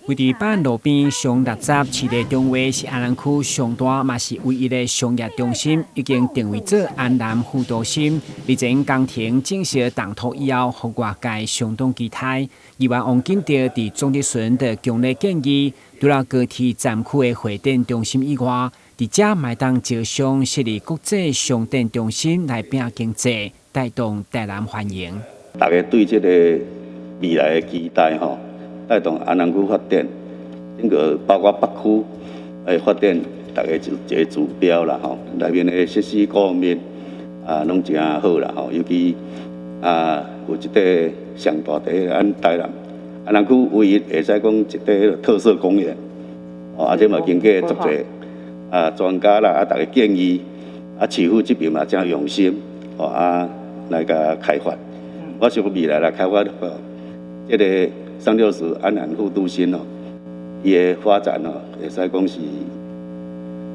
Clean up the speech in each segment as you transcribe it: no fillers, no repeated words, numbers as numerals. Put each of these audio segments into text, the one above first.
位佇北岸路邊上垃圾市地中華是安南區上大嘛是唯一的商業中心，已經定位做安南副都心。日前工程正式動土以後，予外界相當期待。議員王金德佇總質詢就強烈建議，除了高鐵站區的會展中心以外，佇遮嘛會當招商設立國際商展中心來拼經濟，帶動台南繁榮。大家對這個未來的期待吼，帶動安南區發展，整個包括北區的發展，大家就一個指標啦吼。內面的設施各方面啊，攏誠好啦吼。尤其啊，有一塊上大塊咱台南安南區唯一會使講一塊特色公園，哦，啊，這嘛經過足濟啊專家啦啊，逐家建議，啊，市府這邊嘛誠用心，哦啊來共開發。我想未來來開發這個三六十安南副都心哦，伊的發展哦，會使講是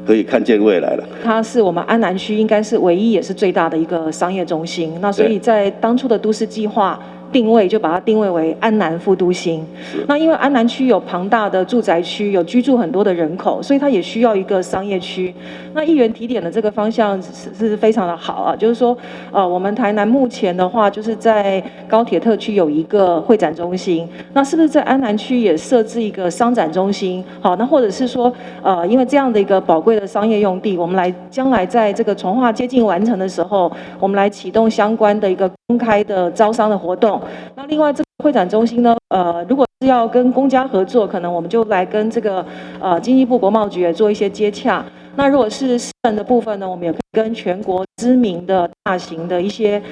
可以看見未來了。它是我們安南區應該是唯一也是最大的一個商業中心。那所以在當初的都市計劃定位，就把它定位為安南副都心。那因為安南區有龐大的住宅區，有居住很多的人口，所以它也需要一個商業區。那議員提點的這個方向是非常的好啊，就是說，我們台南目前的話，就是在高鐵特區有一個會展中心，那是不是在安南區也設置一個商展中心？好，那或者是說，因為這樣的一個寶貴的商業用地，我們來將來在這個重劃接近完成的時候，我們來啟動相關的一個公開的招商的活動。那另外，這個會展中心呢，如果是要跟公家合作，可能我們就來跟這個經濟部國貿局也做一些接洽。那如果是私人的部分呢，我們也可以跟全國知名的大型的一些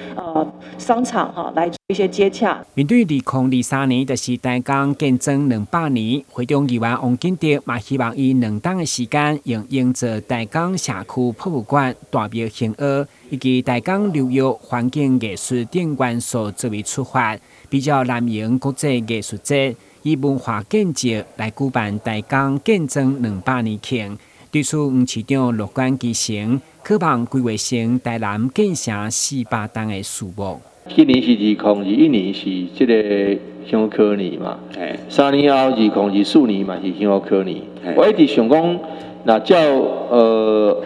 商場哈來做一些接洽。面對2023年就是台鋼建莊200年，會中議員王金德嘛希望以2冬的時間，用營造台鋼社區博物館、大廟行蚵以及台鋼流域環境藝術等元素作為出發，比照南瀛國際藝術節，以文化建設來舉辦台鋼建莊200年慶。對此，黃市長樂觀其成，渴望規劃成台南建城400冬的序幕。今年是2021年是這個香科年嘛，3年後2024年嘛是香科年。我一直想講，若照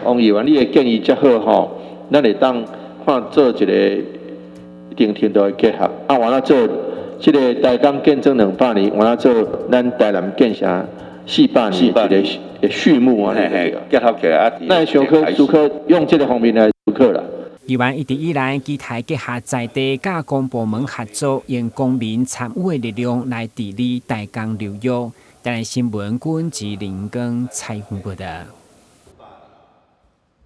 王議員你的建議遮好吼，咱會當看做一個一定程度的結合，啊，換來做這個台鋼建莊200年，換來做咱台南建城400年一個序幕啊，結合起來啊，咱想可思考用這個方面來思考啦。議員一直以來期待結合在地佮公部門合作，用公民參與的力量來治理大江流域。台南新聞郭文吉林耕採訪報道。